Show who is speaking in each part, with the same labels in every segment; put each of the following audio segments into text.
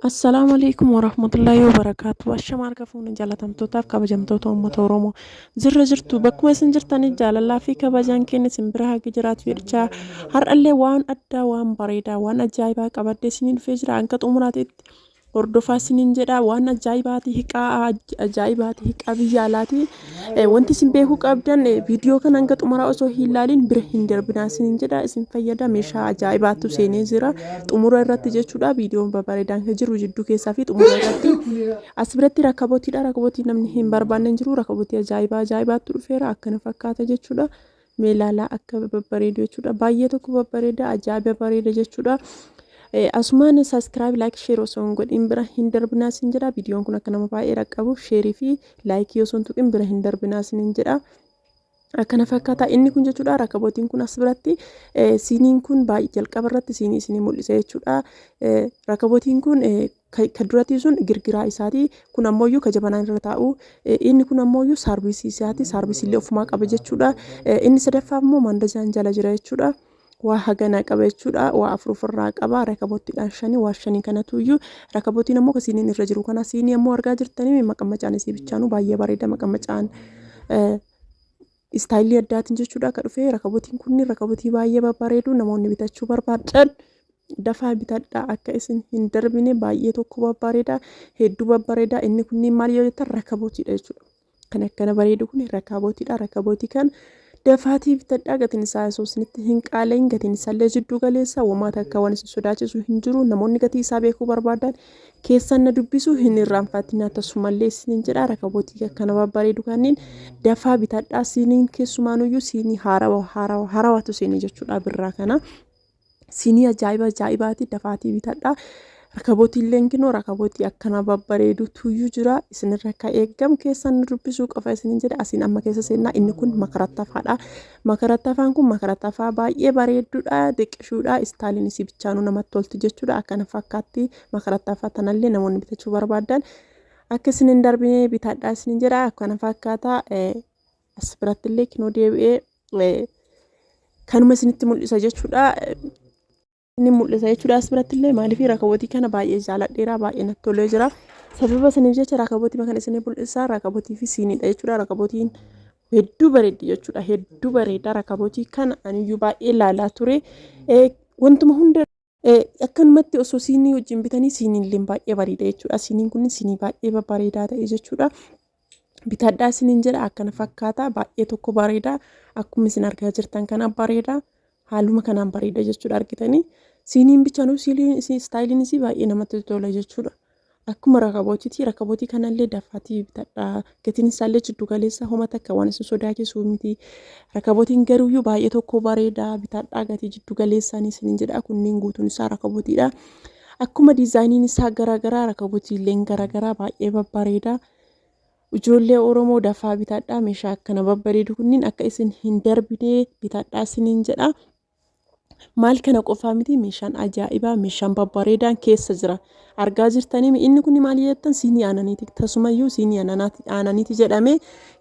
Speaker 1: Assalaamu alaikum warahmatullaahi wabarakaatu. Ashama harka fuune jaalatamtootaaf kabajamtoota uummata Oromoo. Jirra jirtu bakkuma isin jirtanii jaalalaa fi kabajaan keenya isin bira haa jiraatu jedhachaa har'allee waan addaa waan bareedaa waan ajaa'ibaa qabadhee isinii dhufee jira hanga xumuraatitti hordofaa isiniin jedha waan ajaa'ibaati hiqaa ajaa'ibaati hiqaa biyya alaati wanti isin beekuu qabdan viidiyoo kana hanga xumuraa osoo hin ilaalin bira hin darbinaa isiniin jedha isin fayyada meeshaa ajaa'ibaatu seenee jira xumura irratti jechuudha viidiyoon babbareedaan kan jiru jidduu keessaa fi xumura irratti as biratti rakabootiidha rakabootii namni hin barbaanne hin jiru rakabootii ajaa'ibaa ajaa'ibaatu dhufeera akkana fakkaata jechuudha mee ilaalaa akka babbareedu jechuudha baay'ee tokko babbareeda ajaa'iba bareeda jechuudha. Asumaan subscribe like share osoo hin godhin bira hin darbinaa isin jedha viidiyoon kun akka nama baay'ee dhaqqabuuf sheerii fi laayikii osoo hin tuqin bira hin darbinaa isiniin jedha. Akkana fakkaata inni kun jechuudha rakabootiin kun as biratti siiniin kun baay'ee jalqaba irratti siinii isinii mul'isa jechuudha. Rakabootiin kun ka duratii sun girgiraa isaati kun ammoo ka jabanaan irra taa'u inni kun ammoo saarvisii isaati saarvisii illee ofumaa qaba jechuudha. Inni sadaffaa immoo mandajaan jala jira jechuudha. Waa haganaa qaba jechuudha. Waa afur ofirraa qaba. Rakabootiidhaan shani waa shanii kanatu iyyuu rakabootiin ammoo ka siiniin irra jiru kana siinii ammoo argaa jirtanii maqammacaan isii bichaanuu baay'ee bareeda maqammacaan istaayilii addaatiin jechuudha akka dhufe rakabotiin kunniin rakabotii baay'ee babbareedu namoonni bitachuu barbaadan dafaa bitadhaa akka isin hin darbine baay'ee tokko babbareeda hedduu babbareeda inni kunniin maal yoo jettan rakabotiidha jechuudha. Kan akkana bareedu kun rakabootiidha. Rakabootii kan dafaatii bitadhaa gatiin isaa osoo isinitti hin qaalayin gatiin isaallee jidduu galeessa womaa takka waan isin sodaachisu hin jiru namoonni gatii isaa beekuu barbaadan keessan na dubbisu hin irraanfatinaa tasumallee isiniin jedha rakabootii akkana babbareedu kanneen dafaa bitadhaa siiniin keessumaanuyyuu siinii haarawa haarawa haarawatu siinii jechuudha birraa kana. Siinii ajaa'iba ajaa'ibaati dafaatii bitadhaa. Rakabootiilleen kinoo rakabootii akkana babbareedu tuyyuu jira. Isinirra akka eeggamu keessan nu dubbisuu qofa isinin jedha. Asiin amma keessa seennaa inni kun makarattafaadha. Makarattafaan kun makarattafaa baay'ee bareedduudha. Xiqqishuudha. Istaaliin isii bichaanuu namatti tolti jechuudha. Akkana fakkaatti makarattafaa tanallee namoonni bitachuu barbaadan akka isin hin darbine bitadhaa isinin jedha. Akkana fakkaata. As birattillee kinoo deebi'ee kanuma isinitti mul'isa jechuudha. Inni mul'isa jechuudha as biratti illee maaliif rakabootii kana baay'ee jaaladheera baay'ee natti tolee jira. Sababa saniif jecha rakabootii kana isinii mul'isa rakabootii fi siiniidha jechuudha rakabootiin hedduu bareeddi jechuudha hedduu bareeda rakabootii kana aniyyuu baay'ee laalaa ture. Wantuma hunda akkanumatti osoo siinii wajjin bitanii siiniin illee baay'ee bareeda jechuudha. Siiniin kun siinii baay'ee babbareedaa ta'e jechuudha. Bitadhaa isiniin jedha akkana fakkaata baay'ee tokko bareeda akkuma isin argaa jirtan kana bareeda haaluma kanaan bareeda jechuudha argitanii. Siiniin bichanuu siiniin istaayiliin isii baay'ee namatti tola jechuudha. Akkuma rakabootiiti rakabootii kanallee dafaatii bitadhaa gatiin isaallee jiddu galeessa homa takka waan isin sodaachisu miti. Rakabootiin garuuyyuu baay'ee tokko bareeda bitadhaa gatii jiddu galeessaan isiniin jedha kunniin guutuun isaa rakabootiidha. Akkuma diizaayiniin isaa garaagaraa rakabootiilleen garaagaraa baay'ee babbareeda. Ijoollee Oromoo dafaa bitadhaa meeshaa akkana babbareedu kunniin akka isin hin darbine bitadhaa isiniin jedha. Maal kana qofaa miti meeshaan ajaa'ibaa meeshaan babbareedaan keessa jira. Argaa jirtanii inni kun maal jettan siinii aananiiti. Tasumayyuu siinii aananiiti jedhamee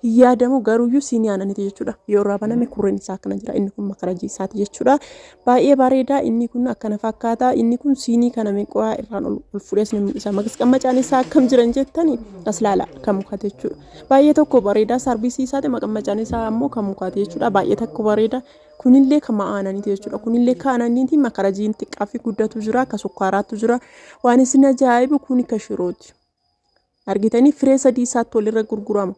Speaker 1: hin yaadamu garuuyyuu siinii aananiiti jechuudha. Yoo irraa baname kurreen isaa akkana jira. Inni kun makarajii isaati jechuudha. Baay'ee bareeda inni kun akkana fakkaata. Inni kun siinii kana meeqaa irraan ol fuudhee isin mul'isa. Maqammacaan isaa akkam jiran jettanii as laala kan mukaati jechuudha. Baay'ee tokko bareeda saarvisii isaati maqammacaan isaa ammoo kan mukaati jechuudha. Baay'ee tokko bareeda. Kunillee kama aananiiti jechuudha. Kunillee ka aananiiti makarajiin xiqqaa fi guddatu jira, ka sukkaaraatu jira. Waan isin ajaa'ibu kuni ka shirooti. Argitanii firee sadii isaatti walirra gurgurama.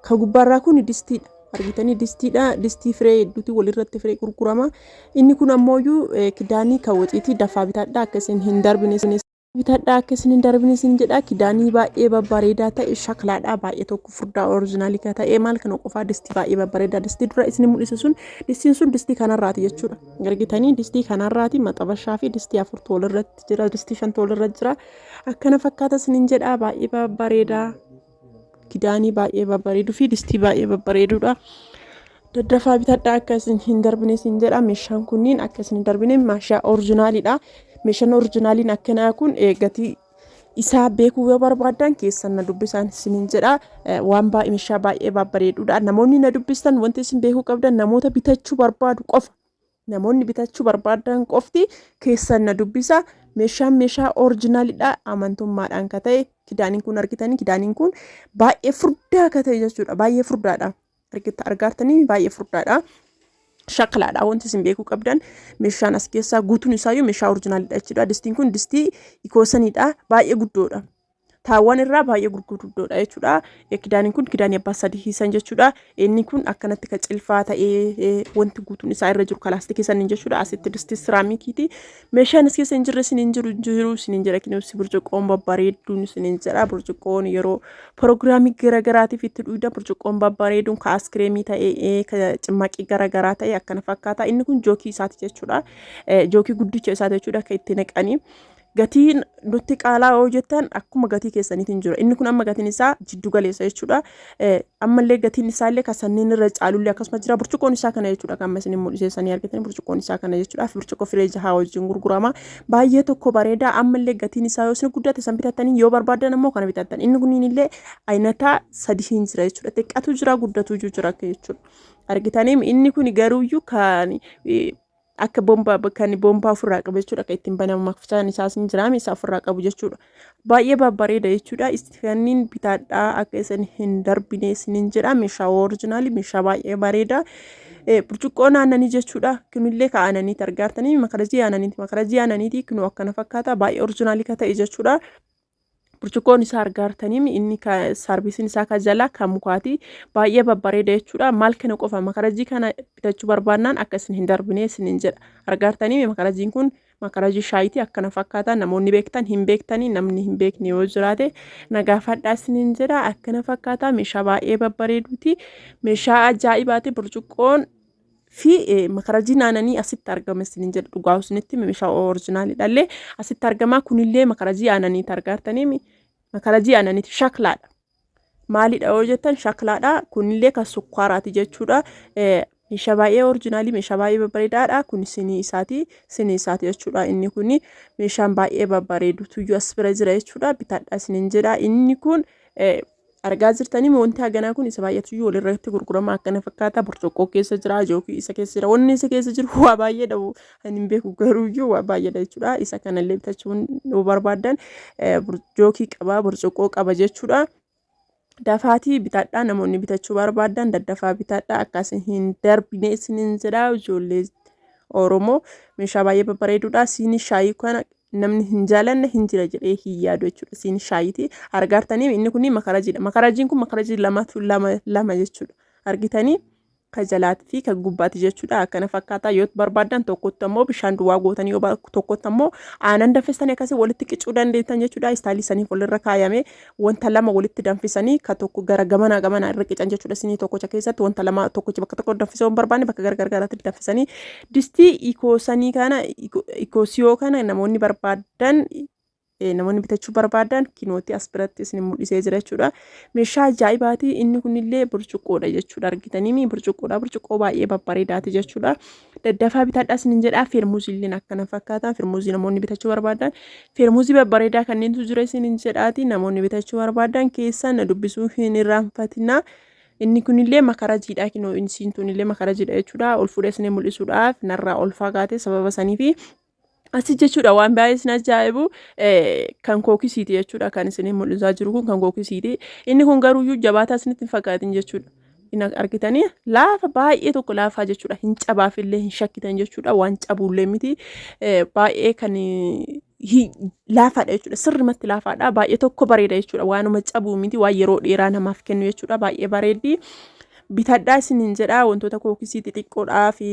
Speaker 1: Ka gubbaarraa kun distiidha. Argitanii distiidha. Distii firee hedduuti walirratti firee gurgurama. Inni kun ammoo kidaanii ka waxiiti dafaa bitadha akka isin hin darbine. Bitadhaa akka isin hin darbine isin jedha kidaanii baay'ee babbareedaa ta'e shaklaadhaa baay'ee tokko furdaa orijinaalii kan ta'e maal kana qofaa distii baay'ee babbareedaa distii dura isin mul'ise sun distiin sun distii kanarraati jechuudha argitanii distii kanarraati maxabashaa fi distii afurtu walirratti jira distii shantu walirra jira akkana fakkaata isinin jedha baay'ee babbareedaa kidaanii baay'ee babbareeduu fi distii baay'ee babbareeduudha. Daddafaa bitadhaa akka isin hin darbine isin jedha. Meeshaan kunniin akka isin hin darbine meeshaa orijinaaliidha. Meeshaan orijinaaliin akkanaa kun gatii isaa beekuu yoo barbaaddan keessan na dubbisaan isinin jedha. Waan baay'ee meeshaa baay'ee babbareeduudha. Namoonni na dubbistan wanti isin beekuu qabdan namoota bitachuu barbaadu qofa. Namoonni bitachuu barbaadan qofti keessan na dubbisa. Meeshaan meeshaa orijinaalidha. Amantummaadhaan ka ta'e kidaaniin kun argitanii, kidaaniin kun baay'ee furdaa ka ta'e jechuudha. Baay'ee furdaadha. Argitta argaartanii baay'ee furdaadha. Shaklaadha wanti isin beekuu qabdan, meeshaan as keessaa guutuun isaayyuu meeshaa orijinaalidha jechuudha. Distiin kun distii ikoosaniidha. Baay'ee guddoodha. Taawwan irraa baay'ee gurguddoodha jechuudha. Kidaaniin kun kidaanii abbaa sadii hiisan jechuudha. Inni kun akkanatti ka cilfaa ta'ee wanti guutuun isaa irra jiru kalaastikii saniin jechuudha. Asitti distii siraamikiiti. Meeshaan as keessa hin jirre isin hin jiru hin jiru isin hin jedha. Kunuunsi burcuqqoon babbareedduun isin hin jedha. Burcuqqoon yeroo piroogiraamii garaagaraatiif itti dhuyda, burcuqqoon babbareeduun ka askireemii ta'ee, ka cimmaqii garaagaraa ta'e akkana fakkaata. Inni kun jookii isaati jechuudha. Jookii guddicha isaati jechuudha kan itti naqanii. Gatiin nutti qaalaa yoo jettan, akkuma gatii keessaniitiin jira. Inni kun amma gatiin isaa jiddu galeessa jechuudha. Ammallee gatiin isaallee kan sanneen irra caalullee akkasuma jira. Burcuqqoon isaa kana jechuudha. Kan amma isin mul'iseessanii argitanii burcuqqoon isaa kana jechuudha. Burcuqqoo firee jahaa wajjin gurgurama. Baay'ee tokko bareeda. Ammallee gatiin isaa yoo isin guddate san bitattanii, yoo barbaadan ammoo kana bitattan. Inni kunniin illee ayinataa sadii hin jira jechuudha. Xiqqatu jira, guddatu jira jechuudha. Argitanii, inni kun garuuyyuu kan akka bombaa, kan bombaa ofirraa qabu jechuudha. Kan ittiin banamu makfichaan isaas hin jiraame isaa ofirraa qabu jechuudha. Baay'ee babbareeda jechuudha. Kanneen bitaadhaa akka isin hin darbine isiniin jedha. Meeshaa orijinaalii, meeshaa baay'ee bareeda. Burcuqqoon aannanii jechuudha. Kunillee ka aannaniiti argaartanii, makarajii aannaniiti. Makarajii aannaniiti kunuu akkana fakkaata. Baay'ee orijinaalii ka ta'e jechuudha. Burcuqqoon isaa argaartanii, inni saarvisiin isaa ka jalaa kan mukaati. Baay'ee babbareeda jechuudha. Maal kana qofa, makarajii kana bitachuu barbaannaan akka isin hin darbine isiniin jedha. Argaartanii, makarajiin kun makarajii shaayitii akkana fakkaata. Namoonni beektan hin beektanii, namni hin beekne yoo jiraate nagaafadhaa isiniin jedha. Akkana fakkaata, meeshaa baay'ee babbareeduuti. Meeshaa ajaa'ibaati burcuqqoon fi makarajiin aananii asitti argama isiniin jedha. Dhugaa isinitti meeshaa orijinaalidha illee asitti argama. Kunillee makarajii aananiiti, argaartanii, makarajii aananiiti, shaklaadha. Maalidha yoo jettan, shaklaadha. Kunillee kan sukkaaraati jechuudha. Meeshaa baay'ee orijinaalii, meeshaa baay'ee babbareedaadha. Kun sinii isaati, sinii isaati jechuudha. Inni kun meeshaan baay'ee babbareedutu as bira jira jechuudha. Bitadha isiniin jedha. Inni kun argaa jirtanii, wanti haganaa kun isa baay'eetu iyyuu walirratti gurgurama. Akkana fakkaata, burcuqqoo keessa jira, jookii isa keessa jira, wanni isa keessa jiru waa baay'eedha. Ani hin beeku, garuu iyyuu waa baay'eedha jechuudha. Isa kanallee bitachuun yoo barbaadan jookii qaba, burcuqqoo qaba jechuudha. Dafaatii bitadhaa, namoonni bitachuu barbaadan daddafaa bitadhaa, akkasii hin darbine isiniin jedha. Ijoollee Oromoo, meeshaa baay'ee babbareeduudha. Siinii shaayii kana namni hin jaalanne hin jira jedhee hin yaadu jechuudha. Siinii shaayiiti. Argaartanii, inni kun makarajiidha. Makarajiin kun makarajii lamatu lama lama jechuudha. Argitanii, ka jalaatii fi ka gubbaati jechuudha. Akkana fakkaata. Yoo barbaadan tokkotti ammoo bishaan duwwaa gootanii, yoo tokkotti ammoo aanan danfistanii akkasii walitti qicuu dandeettan jechuudha. Istaayilii saniif walirra kaayame wanta lama walitti danfisanii ka tokko gara gamanaa gamanaa irra qican jechuudha. Sinii tokkocha keessatti wanta lama, tokkocha bakka tokko danfisuu hin barbaanne bakka gara garaatti danfisanii. Distii ikoosanii kana, ikoosiyoo kana namoonni barbaadan, namoonni bitachuu barbaadan kinootti as biratti isin mul'isee jira jechuudha. Meeshaa ajaa'ibaati. Inni kunillee burcuqqoodha jechuudha. Argitanii, burcuqqoodha. Burcuqqoo baay'ee babbareedaati jechuudha. Daddafaa bitadhaa isinin jedha. Feermuziilleen akkana fakkaata. Feermuzii namoonni bitachuu barbaadan feermuzii babbareedaa kanneentu jira isinin jedhaati. Namoonni bitachuu barbaadan keessan na dubbisuu hin irraanfatinaa. Inni kunillee makarajiidha. Kinoo insiin tunillee makarajiidha jechuudha. Ol fuudhee isin mul'isuudhaaf narraa ol fagaate sababa saniifi. Asi jechuudha, waan baay'ee isin ajaa'ibu kan kookisiiti jechuudha. Kan isin mul'isaa jiru kun kan kookisiiti. Inni kun garuuyyuu jabaataa isinitti hin fakkaatin jechuudha. Inni argitanii laafa, baay'ee tokko laafaa jechuudha. Hin cabaafillee hin shakkitan jechuudha. Waan cabuullee miti. Baay'ee kan laafaadha jechuudha. Sirrimatti laafaadha. Baay'ee tokko bareeda jechuudha. Waanuma cabuu miti. Waan yeroo dheeraa namaaf kennu jechuudha. Baay'ee bareeddi. Bitadhaa isiniin jedha. Wantoota kookisii xixiqqoodhaa fi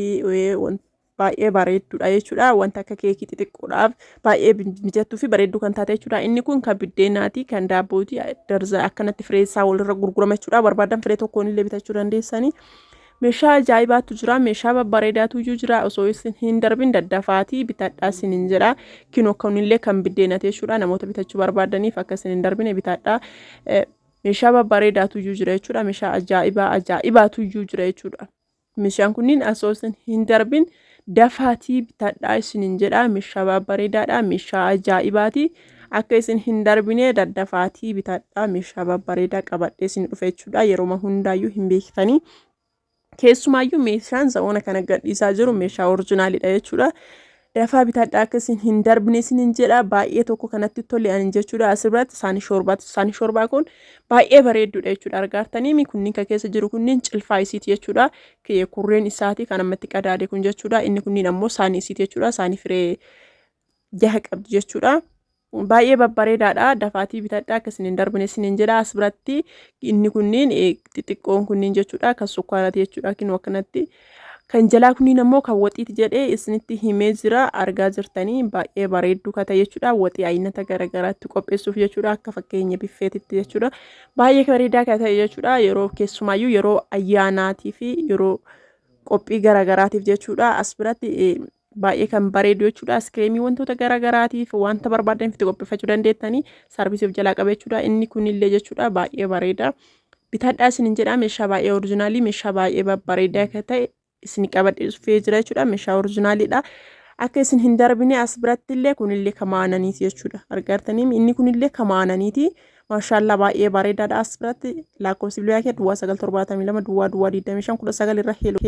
Speaker 1: baay'ee bareedduudha jechuudha. Wanta akka keekii xixiqqoodhaaf baay'ee mijattuu fi bareedduu kan taate jechuudha. Inni kun kan biddeenaati, kan daabbooti. Darza akkanatti firee isaa walirra gurgurama jechuudha. Barbaadan firee tokkoon illee bitachuu dandeessanii. Meeshaa ajaa'ibaatu jira, meeshaa babbareedaatu iyyuu jira. Osoo isin hin darbin daddafaatii bitadhaa isiniin jedha. Kinoo kunillee kan biddeenati jechuudha. Namoota bitachuu barbaadaniif akka isin hin darbine bitadhaa. Meeshaa babbareedaatu iyyuu jira jechuudha. Meeshaa ajaa'ibaa ajaa'ibaatu iyyuu jira jechuudha. Meeshaan kunniin osoo isin hin darbin dafaatii bitadhaa isiniin jedha. Meeshaa babbareedaadha. Meeshaa ajaa'ibaati. Akka isin hin darbine daddafaatii bitadhaa. Meeshaa babbareedaa qabadhee isin dhufe jechuudha. Yeroo hundaayyuu hin beektanii. Keessumaayyuu meeshaan zamoona kana gadhiisaa jiru meeshaa orijinaalidha jechuudha. Dafaa bitadhaa akka isin hin darbine isinin jedha. Baay'ee tokko kanatti tole anin jechuudha. Asirratti saanii shoorbaati. Saanii shoorbaa kun baay'ee bareedduudha jechuudha. Argaartanii kunniin kan keessa jiru kunniin cilfaa isiiti jechuudha. Kurreen isaati kan ammatti qadaade kun jechuudha. Inni kunniin ammoo saanii isiiti jechuudha. Saanii firee jaha qabdi jechuudha. Baay'ee babbareedaadha. Dafaatii bitadhaa akka isin hin darbine isinin jedha. As biratti inni kunniin xixiqqoon kunniin jechuudha. Kan sukkaaraati jechuudha. Kinoo akkanatti. Kan jalaa kunniin ammoo kan waxiiti jedhee isinitti himee jira. Argaa jirtanii baay'ee bareedduu kata jechuudha. Waxii aynata garaagaraatti qopheessuuf jechuudha. Akka fakkeenya biffeetitti jechuudha. Baay'ee bareedaa kan ta'e jechuudha. Yeroo keessumaayyuu yeroo ayyaanaatii fi yeroo qophii garaagaraatiif jechuudha. As biratti baay'ee kan bareedu jechuudha. Iskiriimii wantoota garaagaraatiif wanta barbaadan itti qopheeffachuu dandeettanii saarvisii of jalaa qaba jechuudha. Inni kunillee jechuudha baay'ee bareeda. Bitadhaa isinin jedha meeshaa baay'ee orijinaalii meeshaa baay'ee babbareedaa akka ta'e isin qabadhee dhufee jira jechuudha. Meeshaa orijinaaliidha. Akka isin hin darbine as biratti illee kunillee kamaananiiti jechuudha. Argartanii inni kunillee kamaananiiti. Maashaallaa baay'ee bareedaadha as biratti lakkoofsi bilbilaa kee duwwaa 972 duwwaa duwwaa 25 19 irra heloo.